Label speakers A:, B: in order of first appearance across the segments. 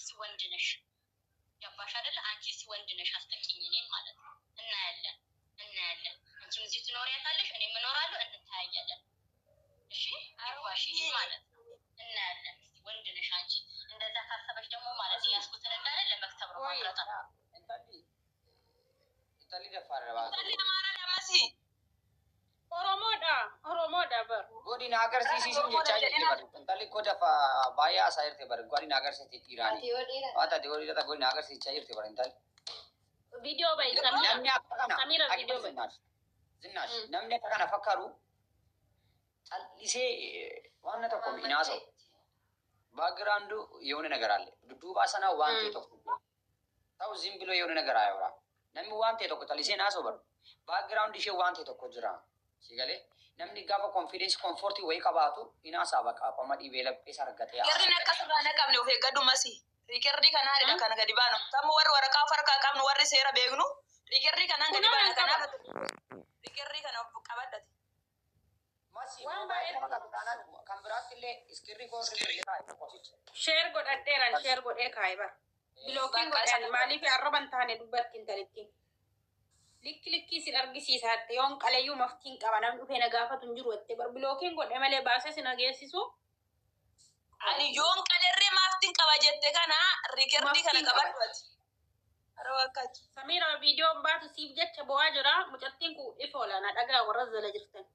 A: እስኪ ወንድ ነሽ ገባሽ አይደለ? አንቺ እስኪ ወንድ ነሽ አስጠቂኝ እኔን ማለት ነው። እናያለን እናያለን። አንቺም እዚሁ ትኖሪያታለሽ፣ እኔም እኖራለሁ፣ እንተያያለን። እሺ ይግባሽ ይሄ ማለት ነው። እናያለን። እስኪ ወንድ ነሽ አንቺ። እንደዛ ካሰበች ደግሞ ማለት ያስኩትን እንዳለ ለመክተብ ነው ማፍረጥ ነው።
B: Intalli daffaarra baatu.
C: Intalli Amaaraa lamasi.
D: Oromoodha. Oromoodha bar.
B: Godina agarsiisisun jechaa jirti bari. Intalli koo dafa baay'ee haasaa jirti bari. Godina agarsiisti dhiiraani.
E: Ati yoo dheeraa.
B: Waan taate godina godina agarsiisichaa jirti bari intalli.
D: Viidiyoo ba'i Samira.
B: Namni akka kana
D: Samira viidiyoo ba'i.
B: Zinaash. Zinaash. Namni akka kana fakkaatu callisee waan tokko hin haasa'u. Background የሆነ ነገር አለ dudduuba sana waan ta'e tokko ta'u ዝም ብሎ የሆነ ነገር አያወራም። Namni waan ta'e tokko callisee hin haasa'u bara. Background ishee waan ta'e tokko jira. Si galee namni gaafa confidence comfort wayii qabaatu hin haasa'a baqa qoma dhibee laphees argatee
C: Jarri
B: haasa.
C: akka sirraa naqabne of eeggadhu masi. Riikardii kanaanidha kana gadi baanu. Tamma warri waraqaa of harkaa qabnu warri seera beeknu riikardii kanaan gadi
D: Kunoo
C: baana
D: nan qaba.
C: kanaaf riikardii kana of qabadhate.
B: Masi
D: Waan
B: moobaayilii
D: baay'ee
B: nama qabu taanaan kan biraatti illee iskirri koo irra taa'e qosicha.
D: Sheer godhadheeraan sheer godhee kaa'e bar. Bilookiin
C: Bakka isa
D: godhan maaliif arraba hin taane dubbatti intalittiin. Likki likkii sin argisiisaatti yoon qaleyyuu maftiin qaba namni dhufee na gaafatu hin jiru jettee bar bilookiin godhe malee baasee sin ageessisu
C: Ani yoon qalerree maaftiin qaba jette kana riikardii kana
D: maftiin qaba.
C: qabadhu ati. Haroo akkaati.
D: Samira viidiyoon baatu siif jecha bo'aa jira. Mucattiin kun ifa olaanaa dhagaa warra jala jirtan.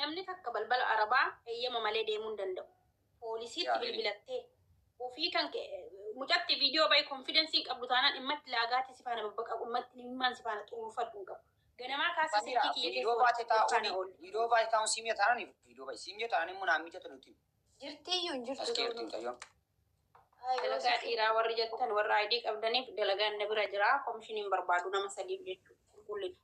D: Namni takka balbala arabaa eeyyama malee deemuu hin danda'u. Poolisiitti
B: Yaadini.
D: bilbilattee ofii kan mucatti viidiyoo baay'ee konfidensii qabdu taanaan dhimmatti laagaatti si faana babbaqaqu dhimmatti dhimmaan si faana xuruurfadhu hin qabu. Ganamaa kaasee
B: Samira
D: silkii kiyya
B: viidiyoo
D: keessa
B: baate
D: wal faana
B: taa'uun
D: oolle.
B: viidiyoo baate taa'uun siimee taanaan viidiyoo baay'ee siimee taanaan immoo naan mijatu nuti.
E: Jirtiyyuu hin
B: As
E: jirtu
B: keertiin
E: ta'uu.
B: tayyoon.
D: Dalagaa dhiiraa warri jettan warra ID qabdaniif dalagaan na bira jira. Komishiniin barbaadu nama sadiif jechuudha. Qulqullina.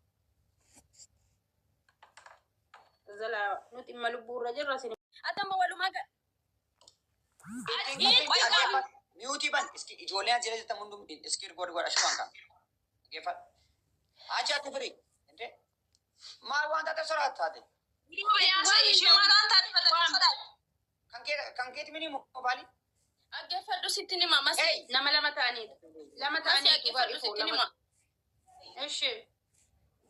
D: Zala nuti dhimma lubbuurra jirra isin
F: Ati amma walumaa gala.
B: Ittiin
C: Qoy qabi.
B: dhaggeeffadhu. Miyuutii ban iski ijoolleen as jala jirtan hundum iskir godhi godha shi waan kana. Dhaggeeffadhu. Achi ati firii. Indee maal waan taate soraat taate.
C: Yaasa ishee maal waan taate
D: Waan
C: sodaatu.
B: Kan kee kan keeti mini mobaayilii.
F: Dhaggeeffadhu sitti nima masi.
B: Hey.
D: nama lama ta'aniitu. Lama
F: Masi
D: ta'aniitu bar
F: dhaggeeffadhu
D: ifoo
F: sitti
D: lama.
F: nima.
D: Ishi.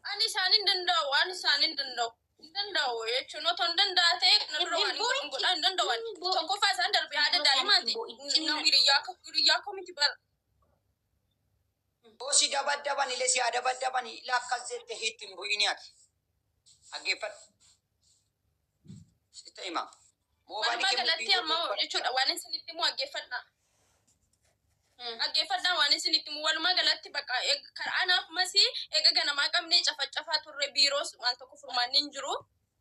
F: Ani isaan hin danda'u, ani isaan hin danda'u. Hin danda'u jechuun otoo hin danda'a ta'e kana dura waan hin godhin godhaa hin danda'u. ani. Tokkoffaa isaan darbe haadha daa'imaati. Nama hiriyyaa koo hiriyyaa koo miti bara.
B: Yoo si dabaddaban illee si haa dabaddaban ila akkas jette hiitti hin bu'ini ati. Dhaggeeffadhu. Sitti hima. Moobaayilii
F: Walumaa
B: kee
F: galatti
B: viidiyoo
F: amma
B: godha.
F: jechuudha waan isinitti himu dhaggeeffadhaa. Dhaggeeffadhaa waan isinitti himu walumaa galatti bakka karaa anaaf masii eega ganamaa qabnee cafacafaa turre biiroos waan tokko furmaanni hin jiru.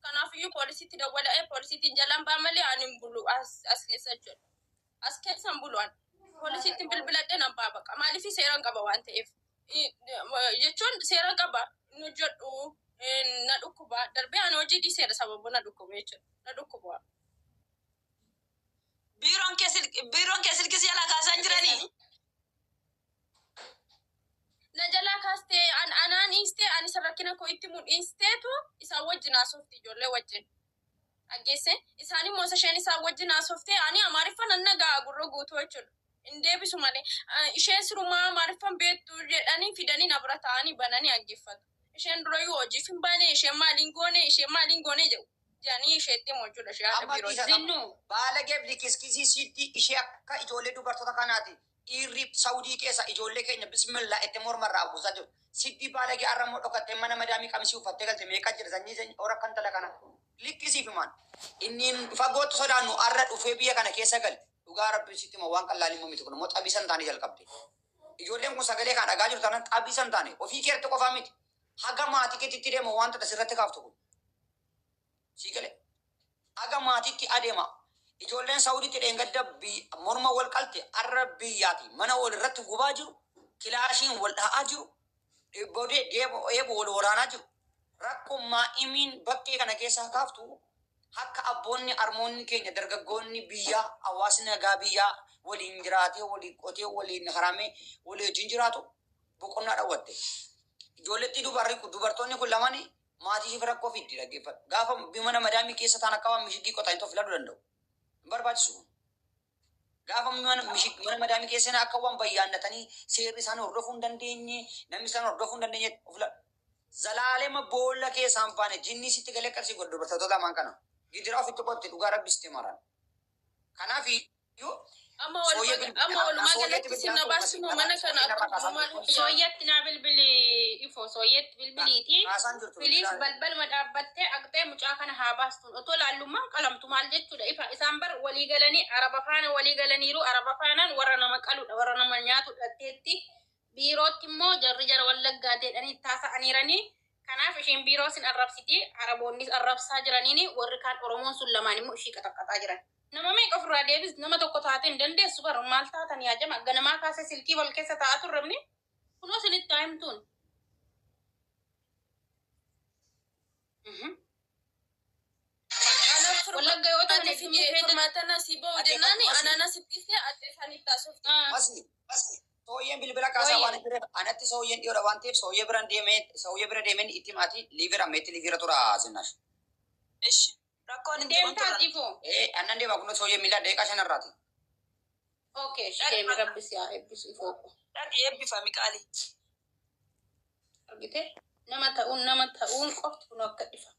F: Kanaafiyyuu poolisiitti dawwala'ee poolisiitiin jalaan baa malee ani hin bulu as as keessa jechuudha. As keessa hin bulu ani. Poolisiitti bilbiladhee nan baa baqa. Maaliif seeraan qaba waan ta'eef. Jechuun seera qaba. Nu hojjedhu na dhukkuba. Darbee ani hojii dhiiseera sababa na dhukkuba jechuudha. Na dhukkuba.
C: Biiroon kee silk biiroon kee silkii si jalaa kaasaa hin jiranii?
F: Na jalaa kaastee an anaan dhiistee ani isa rakkina koo itti mul'isteetu isaan wajjin haasofti ijoollee wajjin. Dhaggeesse isaan immoo isa isheen isaan wajjin haasoftee ani amaariffaan nan nagaa gurra guutuu jechuudha. Hin deebisu malee isheen sirumaa amaariffaan beektu jedhanii fidanii na bira taa'anii bananii dhaggeeffatu. Isheen durayyuu hojiif hin baane isheen maaliin goone isheen maaliin goone jedhu jedhanii isheetti himu jechuudha ishee haadha
B: Amma
F: biiroo.
B: dhiisa
D: Zinnu.
B: Baalageef likiskisii sitti ishee akka ijoollee dubartoota kanaati. Dhiirri Saudii keessa ijoollee keenya bismillaa itti mormarraa buusaa jiru. Sitti baalagee arra immoo dhokattee mana madaamii qamisii uffattee galte meeqa jira sanyii sanyii ora kan tala kana. Likkisiif himaan. Inni fagootti sodaannu arra dhufee biyya kana keessa gale. Dhugaa rabbi sitti hima waan qallaalii immoo miti kun immoo xabii san taane jalqabde. Ijoolleen kun sagalee kan dhagaa jiru taanaan xabii san taane ofii keerti qofaa miti. Haga maatii keetitti deema waan tata sirratti kaaftu kun. Sii galee. Haga maatiitti adeema. Ijoolleen Saudiitti dheengadda morma wal qalte arra biyyaati. Mana wal irratti gubaa jiru. Kilaashiin wal dha'aa jiru. Boodee eeboo wal waraanaa jiru. Rakkoo maa'imiin bakkee kana keessaa kaaftu akka abboonni armoonni keenya dargaggoonni biyyaa hawaasni nagaa biyyaa waliin jiraatee waliin qotee waliin haramee walii wajjin jiraatu boqonnaa dhawwatte. Ijoolletti dubarri dubartoonni kun lamani maatii isheef rakkoo fiddi dhaggeeffadhu. Gaafa mana madaamii keessa taan akka waan mishigii qotanii too filaduu danda'u. Hin barbaachisu kun. Gaafa mana mana madaamii keessa akka waan bayyaannatanii seerri isaan hordofuu hin dandeenye, namni isaan hordofuu hin dandeenye of zalaalema boolla keessaa hin baane jinni sitti galee qabsii godhu dubartoota lamaan kana. Gidira ofitti qotte, dhugaa rabbi sitti maran. Kanaaf iyyuu
F: Amma
B: sooyyee
F: amma walumaa
B: sooyyeetti
F: galatti sinna
B: bilbilaan
F: baasinu mana kana akka maal
D: Sooyyatti naa bilbili ifo, sooyyetti bilbiliiti.
B: Haasaan jirtu
D: Please,
B: bilbilaan.
D: Balbaluma dhaabbattee aqxee mucaa kana haa baastuun. Otoo laallummaan qalamtu maal jechuudha? Ifa isaan bar walii galanii araba faana walii galaniiru. Araba faanaan warra nama qaludha, warra nama nyaatudha teetti. Biirootti immoo jarri jara wallaggaa jedhanii taasa'aniiranii. Kanaaf isheen biiroo sin arrabsiti. Araboonnis arrabsaa jiraniini, warri kaan Oromoon sun lamaan immoo ishii qaxaqqaxaa jiran. Nama meeqa ofirraa deebis? Nama tokko taatee hin dandeessu bara. Maal taatan yaa jama? Ganamaa kaasee silkii wal keessa taa'aa turre, kunoo isinitti haa himtuun. Wallagga yoo ta'an
F: Ati
D: hedduu
F: furmaata nasii ba'u jennaan anana sittise adde isaanitti taasifti.
B: Masi, sooyyeen bilbila kaasaa waan jireef anatti sooyyeen dhiyoodha waan ta'eef sooyyee bira deemee, sooyyee bira deemeen itti maatii liivira meetti liivira tura zinnash.
C: Ishi rakkoon hin jiru
D: Deemtaa
C: turre.
D: ifo.
B: Ee, annan deema, kunoo sooyyee miila daqiiqaa 5rraati.
D: Okay, shi deemi, rabbi si haa eebbisu ifoo.
C: Dhaqi, eebbifami qaali.
D: Argite, nama ta'uun, nama ta'uun qofti kun akka dhifa.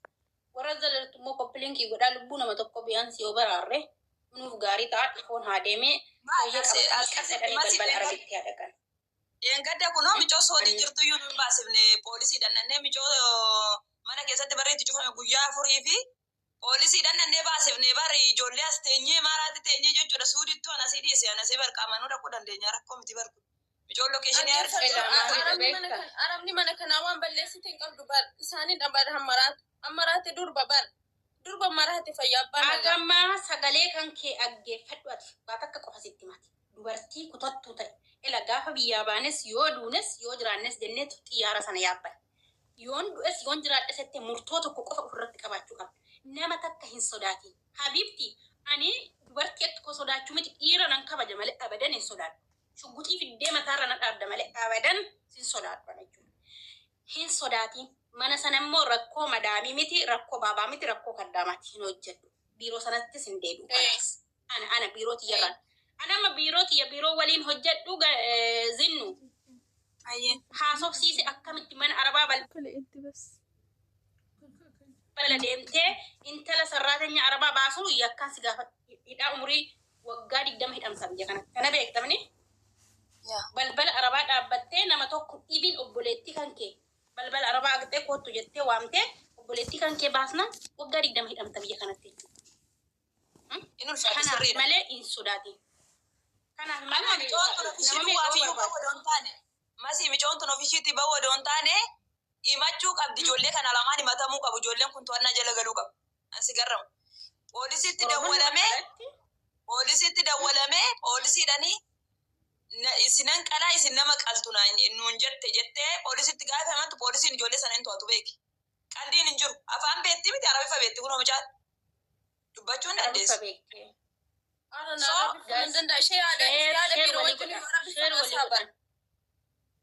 D: Warra jalaltu immoo copy link godhaa, lubbuu nama tokko biyaan si yoo baraarre nuuf gaarii ta'a. Ifoon haa deemee sooyyee qabatanii qasadhanii balbala arabitti haa dhaqan.
C: Gadda kunoo micoo soodii jirtu iyyuu hin baasifne. Poolisiidhaan nannee micoo mana keessatti barreetti cufame guyyaa 4 fi poolisiidhaan nannee baasifne bari. Ijoollee as teenyee maaraatti teenyee jechuudha. Suudittuu anasii dhiise, anasii barqaamanuu dhaquu dandeenya, rakkoo miti barku. Micoo location
F: Arabni mana kanaa waan balleessite hin qabdu bar, isaanii bar hammaraatu hammaraate, durba bar, durba maraate fayyaa abbaa nagaa.
D: Agammaa sagalee kan kee dhaggeeffadhu ati, waa takka qofa sitti mati. Dubartii kutattuu ta'e. Ela gaafa biyyaa baanes, yoo duunes yoo jiraannes jenneetu xiyyaara sana yaabban. Yoon du'es yoon jiraadhes jettee murtoo tokko qofa ofirratti qabaachuu qabda. Nama takka hin sodaatin. Habiibti, ani dubartii akka koo sodaachuu miti, dhiira nan kabaja malee abadan hin sodaadhu. Shugguxii fiddee mataarra na dhaabda malee abadan sin sodaadhu jechuudha. Hin sodaatin. Mana sana immoo rakkoo madaamii miti, rakkoo baabaa miti, rakkoo kaddaamaati hin hojjedhu. Biiroo sanattis hin deebi'u. Kanaas. Ana biiroo tiyyarraan. Ana amma biiroo tiyya, biiroo waliin hojjedhu zinnu. Haasofsiise, akkamitti mana arabaa balbala deemtee intala sarraatenya arabaa baasuu yakkaan si gaafa hidhaa umurii waggaa 20 hidhamsa biyya kana. Kana beektamni? Balbala arabaa dhaabbattee nama tokko dhibiin obboleettii kan kee balbala arabaa aqxee koottu jettee waamtee obboleettii kan kee baasna waggaa 20 hidhamta biyya kanatti jechuudha.
C: Inni ulfaata,
D: Kanaaf
C: sirriidha.
D: malee hin sodaatin. Kanaaf malee
C: Amma micoon tun ofishii
D: nama
C: duwwaa
D: meeqa
C: fi iyyuu
D: barbaada?
C: bahu odoo hin taane. Masii, micoon tun ofishiitti bahu odoo hin taane himachuu qabdi. Ijoollee kana lamaan himatamuu qabu. Ijoolleen kun to'annaa jala galuu qabu. Ansi garramu. Poolisitti
D: Oromoon nama
C: dawwalamee
D: qalatti.
C: Poolisitti dawwalamee poolisiidhanii isinan qalaa, isin nama qaltu nuun jette jettee poolisitti gaafa himattu poolisiin ijoollee sana hin to'atu, beeki. Qaldiin hin jiru. Afaan beetti miti, arabifa beetti, kunoo mucaan. Dubbachuu hin
D: Arabifa
C: dandeessu.
D: beekte.
F: Ara
C: So,
F: na
D: Guys,
F: danda'a ishee yaada ishee
D: share
F: yaada
D: share
F: biiroo
D: walii
F: wajjin
D: godhaa.
F: rabbi
D: Share walii
F: sanaa
D: godhaa.
F: bar.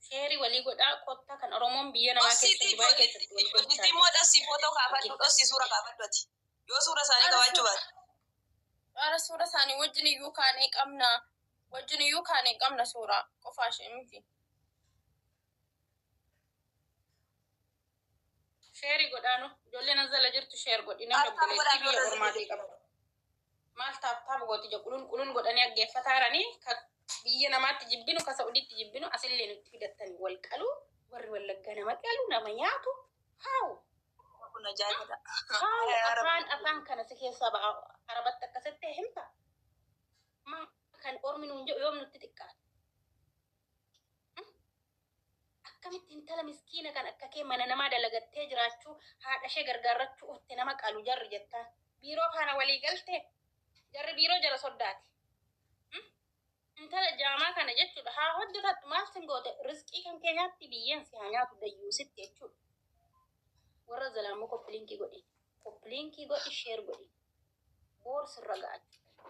D: Share walii godhaa, kottaa kan Oromoon biyya namaa keessa
C: Dhossiitii
D: Dubaay keessatti wal
C: ijoolleetti
D: gochaa
C: immoo dhossii footoo kaafadhu, dhossii suura kaafadhu ati. Yoo suura isaanii
F: Ara
C: qabaachuu
F: suura
C: baate.
F: Ara suura isaanii wajjin iyyuu kaanee qabna. Wajjin iyyuu kaanee qabna, suuraa qofaa ishee miti.
D: Share godhaanu, ijoolleen as jala jirtu share godhi, namni
C: Tap tap
D: obboleettii
C: godhaa
D: biyya
C: warra
D: ormaatii qaba. Maal tap tap gooti ija qulul qulul godhanii aggeeffataa jiranii, ka biyya namaatti jibbinu, ka Saudiitti jibbinu asillee nutti fidattanii wal qalu, warri wallaggaa nama qalu, nama nyaatu haawu.
C: Kun ajaa'ibadha.
D: Haawu, afaan kana si keessaa ba'a, arabatti akkasitti himta. Maa kan ormi nuun jedhu yoom nutti xiqqaata? Akkamitti intala miskiina kan akka kee mana namaa dalagattee jiraachuu, haadha ishee gargaarrachuu ufte nama qalu jarri jettaan. Biiroo faana walii galtee jarri biiroo jala soddaati. Intala jaamaa kana jechuudha haa hojjetattu, maal sin goote? Riskii kan kee nyaatti, biyyeen si haa nyaatu dayyuusitti jechuudha. Warra zalaammoo copy link godhi. Copy link godhi, share godhi. Boor sirra ga'a.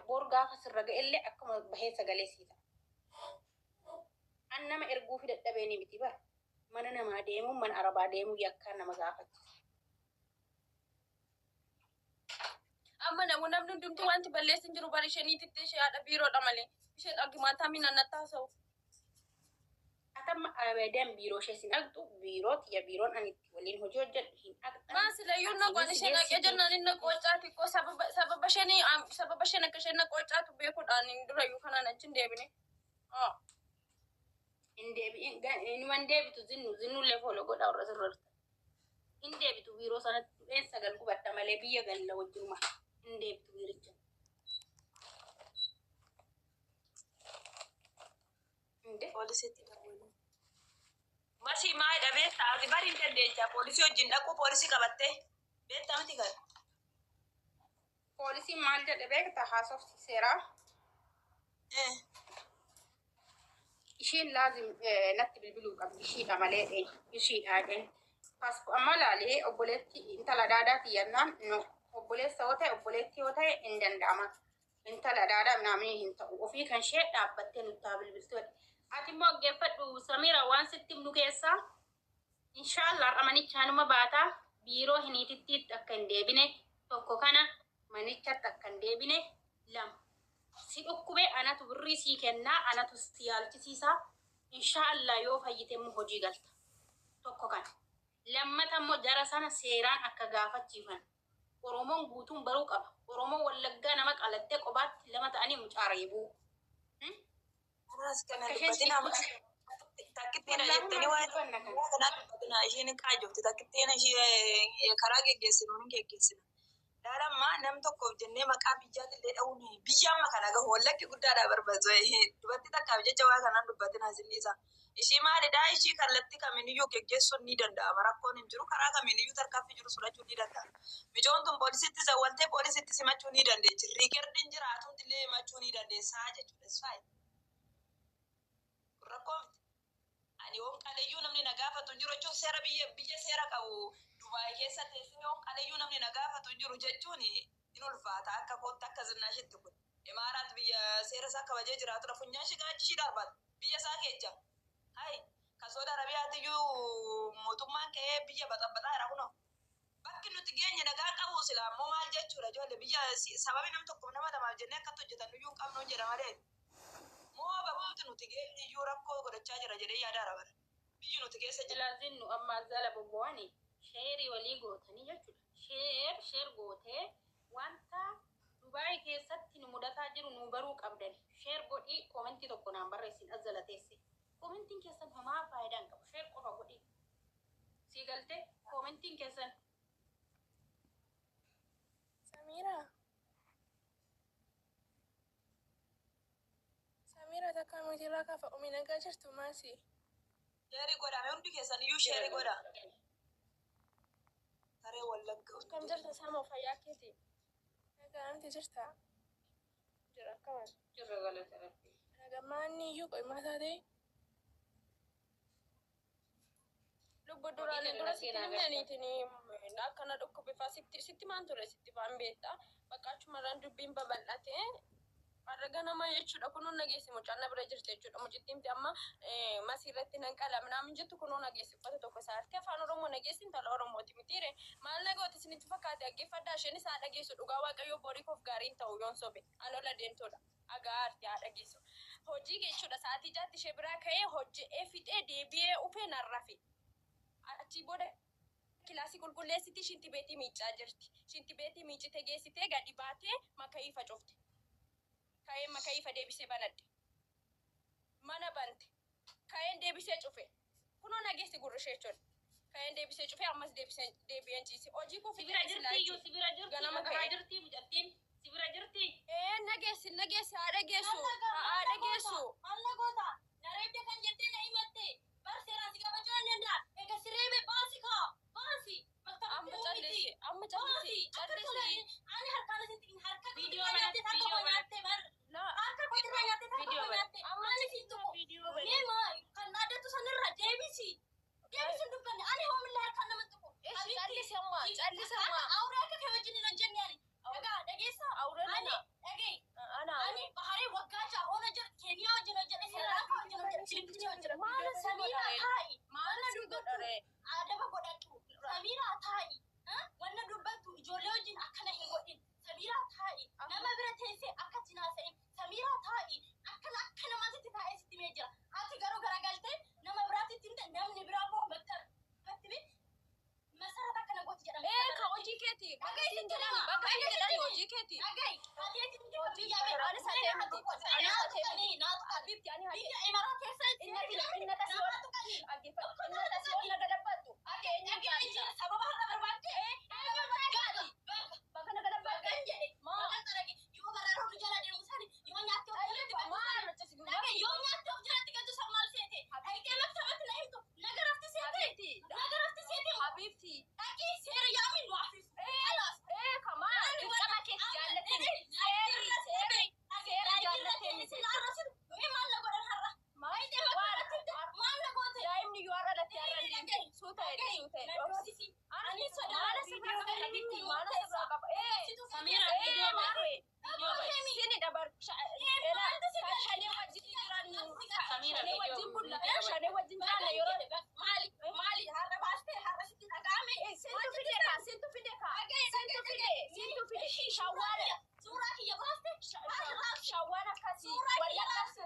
D: Boor gaafa sirra ga'ellee akkuma bahee sagalee sii ta'a. An nama erguu fi dadhabee ni miti bara. Mana namaa deemuun, mana arabaa deemuun yakkaan nama gaafachisa.
F: Amma namni hundumtuu wanti balleessin jiru bari isheniititti ishee haadha biiroodha malee. Isheen dhagimaataa minaan natti haasa'u.
D: Atamma abadan biiroo ishee sin dhaqxu, biiroo tiyya, biiroon ani itti waliin hojii hojjedhu hin dhaqxan.
F: Maa silayyuu naqoon isheen dhaqee jennaan inni qocaati koo sababa isheen, sababa isheen akka isheen qocaatu beekuudhaan durayyuu kanaan achi hin deebine.
D: Hin deebi'in, inuman deebitu. Zinnu zinnullee follow godha warra sirra. Hin deebitu biiroo sanatti, du'een sagal gubadha malee biyya galla wajjinuma hin deebitu biiricha. Inde
C: Poolisiitti dawwalu. Masii maayidha beektaa? Ati bari hin dandeecha. Poolisii wajjin dhaquu, poolisii qabattee. Beektaa miti kan?
D: Poolisiin maal jedhe beektaa? Haasofsiiseera. Ishiin laazim natti bilbiluu qabdi ishiidha malee dheen ishiidha dheen. Amma laalee obboleetti intala daadaa tiyyannaan, no, obboleessa yoo ta'e, obboleetti yoo ta'e hin danda'ama. Intala daadaa naamni hin ta'u, ofii kan ishee dhaabbattee nutti haa bilbiltu. Ati immoo dhaggeeffadhu Samiira, waan sitti himnu keessaa inshaallah har'a manichaanuma baataa, biiroo hiniitittiitti akka hin deebine tokko, kana manichatti akka hin deebine lama. Si dhukkube, anatu birrii sii kennaa, anatu si yaalchisiisaa. Inshaallah yoo fayyite immoo hojii galta. Tokko kana. Lammata immoo jara sana seeraan akka gaafachiifan. Oromoon guutuun baruu qaba. Oromoon Wallaggaa nama qalattee qobaatti lama ta'anii mucaa reebuu.
C: Kanaas kana
D: Akka isheen
C: dubbatina. Takkittiidha jettanii waa'ee
D: dubbanna kana.
C: kanaa dubbatina, isheen qaajofte takkittiin ishee karaa geggeessinu ni geggeessina. Daalammaa nam tokkoof jennee maqaa biyyaatillee dha'uun biyya amma kana gahu Wallaggi guddaadha barbaadu. Dubartii takkaaf jecha waa kanaan dubbatina sinniisa. Ishii maalidhaa, ishii kallattii kamiiniyyuu geggeessuun ni danda'ama, rakkoon hin jiru, karaa kamiiniyyuu tarkaanfii jiru fudhachuun ni danda'ama. Micoon tun poolisitti zawwaltee poolisitti simachuu ni dandeechi. Riikerdiin jiraatuun illee himachuu ni dandeessaa jechuudha. Isfaayi. Rakkoo miti. Ani yoon qaleyyuu namni na gaafatu hin jiru jechuun, seera biyya seera qabu Dubaay keessa teessee yoon qaleyyuu namni na gaafatu hin jiru jechuun hin ulfaata akka kootti, akka zinnaashitti kun. Imaaraat biyya seera isaa kabajee jiraatudha. Funyaan ishee gaachi ishii darbata. Biyya isaa keessa. Hai, kan Saudi Arabiyaatiyyuu mootummaan ka'ee biyya baxabaxaa jira kunoo. Bakki nuti geenye nagaa qabu sila ammoo maal jechuudha, ijoollee biyya sababi nam tokkoof nama lamaaf jennee akkatti hojjetan iyyuu hin qabnu jedha malee. Moo bakkumti nuti geenye iyyuu rakkoo godhachaa jira jedhee yaada bara. Biyyi nuti keessa jira.
D: Laazinnu amma zala bobba'anii share walii gootanii jechuudha. Share share gootee wanta Dubaay keessatti nu mudataa jiru nu baruu qabdan. Share godhii, comment tokko naan barreessin as jala teesse. Commentiin keessan homaa faayidaa hin qabu. Share qofa godhii. Sii galtee commentiin keessan.
E: Samira. Samira, takka miitirraa kafa umi nagaa jirtu maasi.
C: Share godhame, hundi keessan iyyuu share godha. Taree Wallagga.
E: Akkam jirta Samoo, fayyaa keeti? Nagaa namti jirta? Jira, akkaman.
D: Jirra, galata Rabbi.
E: Nagammaanni iyyuu qo'imaa taate.
F: Lubbu duraan dura sitti himaniitiin akkana dhukkubifaa sitti maan ture, sitti faan beektaa, bakka achumarraan dubbiin babal'ate har'a ganama jechuudha. Kunuun nageessi, mucaan na bira jirti jechuudha. Mucittiimti amma masii irratti nan qala minaamin jettu kunuu nageessi, uffata tokko isaarti afaan Oromoo nageessi, intala Oromooti mitiire. Maal nagooti isinitti fakkaate? Dhaggeeffadhaa, isheen isaa dhageessu. Dhugaa Waaqayyoo borii koof gaariin ta'u yoon sobe an ola deemtoodha. Agaa arti haa dhageessu. Hojii jechuudha, sa'aatii 6tti ishee biraa ka'ee hojje'ee fixee deebi'ee ufee nan rafe. Achii booda kilaasii qulqulleessiti, shinti beetii miicaa jirti. Shinti beetii miicite geessitee gadi baatee maka'iifa cufte. Ka'ee maka'iifa deebisee banadhe. Mana bante. Ka'een deebisee cufe. Kunoo nageessi gurri ishee jechuudha. Ka'een deebisee cufe, ammas deebisee deebi'een ciise. Hojii koo
D: Si bira jirti iyyuu, si bira jirti.
F: Ganama
D: Dhagahaa
F: ka'ee.
D: jirti mucattiin. Si bira jirti.
F: Ee, nageessi, nageessi, haa dhageessu, haa dhageessu.
A: Maal goota? Na reebde kan jettee na himatte. Bar seeraan si gaafachuu nan danda'a. Egaa si reebe, baasi kaa. Baasi.
F: Amma callisi, amma callisi, callisi.
A: Ani harkaan asitti harka
D: Viidiyoo
A: kootirraa
D: banatti,
A: nyaattee harka
D: viidiyoo
A: koo nyaattee bar.
F: Laa.
A: Harka kootirraa nyaattee harka
D: Viidiyoo
A: koo nyaattee. Maaliif hin tuqu?
E: Viidiyoo bane.
A: Mee maa kan dhaaddattu sanirraa deebisi. Deebisi hin dubbanne. Ani hoomillee harkaan nama tuqu.
F: Eshi, callisi amma, callisi amma.
A: Awuree akka kee wajjin hin hojjenne ani. Dhagaa, dhageessaa?
F: Awuree
A: Ani
F: nana.
A: dhagee.
F: Ana.
A: Ani Baharee waggaa 6 oona jira Keeniyaa wajjin.
F: Habibti, ani
A: Biyya imaraa keessa
F: innata si ol dhaggeeffadhu. Innata si ol na galabattu. Ati eenyuun gaadisa?
A: Sababa har'a barbaadde
F: Gaadhi. Bakka na galabattu.
A: Bagan jedhe.
F: Maa?
A: Bagan xarage. Yoo barraa roobni jala deemu sani yoo nyaatte of jalatti galtu
F: Maal
A: sani.
F: hojjetu?
A: Dhage yoo nyaatte of jalatti galtu san maal seete? Dhaqee maktabatti na himtu. Naga rafti seete.
F: Habibti.
A: Naga rafti seete.
F: Habibti.
A: Dhaqee seera yaamin waafisu. Kalaas.
F: Ee kamaa dirqama keeti jaallateen. Seerri seerri seerri jaallateen ni seerri.
A: Mee maal na godhan har'a?
F: Maal
A: Maal na goote?
F: Daa'imni yoo har'a latte har'a hin deemtu. Suuta jedhe suuta jedhe.
A: Ani
F: Maala sirraa qaba Habibti maala sirraa qaba. Ee
D: Samiira,
F: ee
D: viidiyoo
F: maarwe. Sini dabar shanee wajjin jiraannu.
D: Samiira,
F: Shanee
D: viidiyoo
F: wajjin bulla. Shanee wajjin jiraanna yeroo
A: Maali? Maali? Har'a baastee har'a sitti dhaga'ame.
F: Sintu fide ka sintu fide ka sintu fide sintu fide shawwaala
A: Suuraa kiyya baaste.
F: shawwaan akkasii wallaggaas